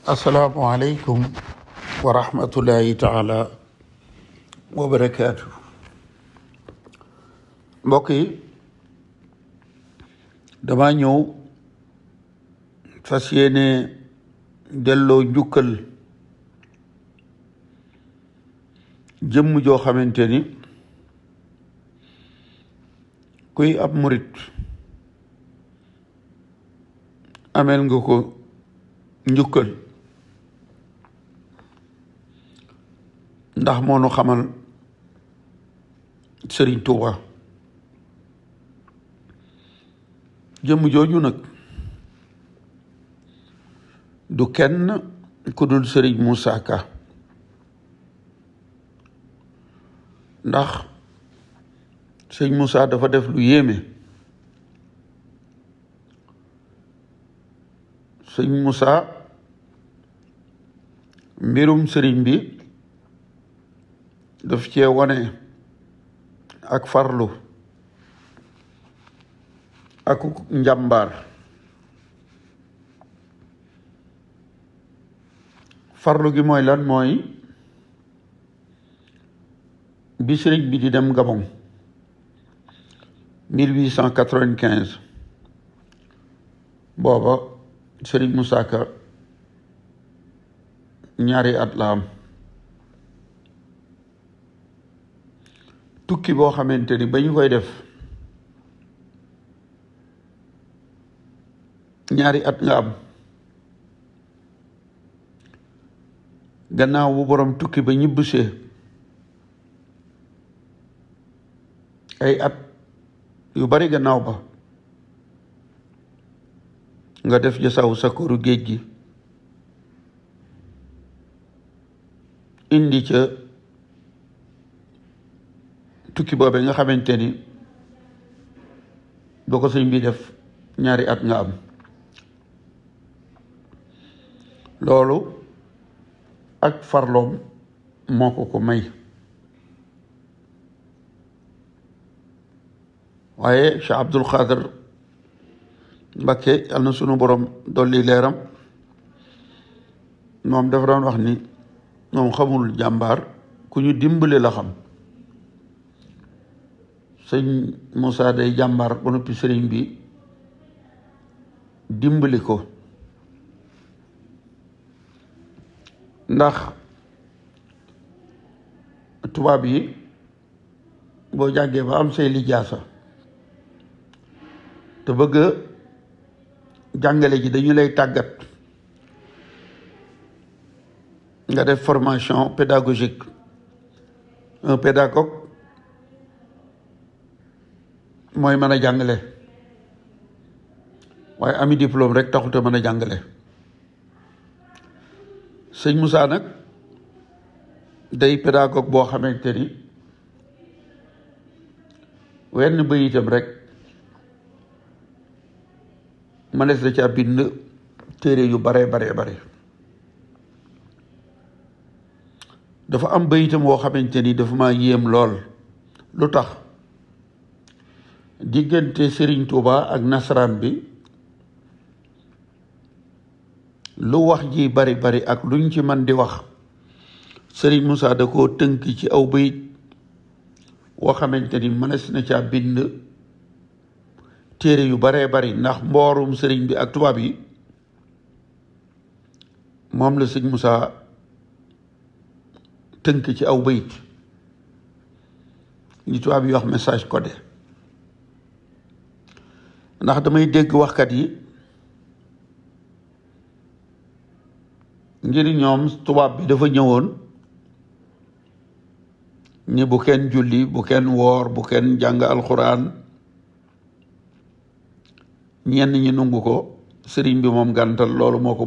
asalaamualeykum wa rahmatullahi taala wa barakaatu. Mbokk yi, dama ñëw fas yéene delloo njukkal jëmm joo xamante ni kuy ab murit amel nga ko njukkal, ndax moo nu xamal Sëriñ Tuuba. jëmm jooju nag du kenn ku dul Sëriñ Moussa Ka, ndax Sëriñ Moussa dafa def lu yéeme. Sëriñ Moussa mbirum sëriñ bi daf cee wone ak farlu ak njàmbaar. farlu gi mooy lan? mooy bi sëriñ bi di dem Gabon 1895 booba Sëriñ Moussa Ka ñaari at la am. tukki boo xamante ni ba ñu koy def ñaari at nga am. gannaaw bu borom tukki ba ñibbisee ay at yu bari gannaaw ba nga def jasaw sakkoru géej gi indi ca tukki boobe nga xamante ni boo ko sëñ bi def ñaari at nga am. loolu ak farloom moo ko may. waaye Cheikh Abdul Xaadir Mbakke yal na sunu borom dolli leeram, moom dafa doon wax ni moom xamul jàmbaar, ku ñu dimbale la xam. sëñ Moussa day jàmbaar ba noppi sëriñ bi dimbali ko, ndax tubaab yi boo jàngee ba am say lijaasa te bëgg jàngale ji dañu lay tàggat nga def formation pédagogique. Un pédagogue mooy mën a jàngale, waaye ami diplôme rek taxut a mën a jàngale. sëñ Moussa nag day pédagogue boo xamante ni wenn bayitam rek mënees na ca bind téere yu bare bare. dafa am bayitam woo xamante ni dafa ma yéem lool. lu tax? diggante Sëriñ Tuuba ak nasaraan bi lu wax ji bari ak luñ ci man di wax, Sëriñ Moussa da koo tënk ci aw bayit woo xamante ni mënees na caa bind téere yu baree bari, ndax mboorum sëriñ bi ak tubaab yi moom la Sëriñ Moussa tënk ci aw bayit li tubaab yi wax message codé. ndax damay dégg waxkat yi ngir ñoom tubaab bi dafa ñëwoon ni bu kenn julli, bu kenn woor, bu kenn jàng alxuraan. ñenn ñi nungu ko, sëriñ bi moom gàntal loolu moo ko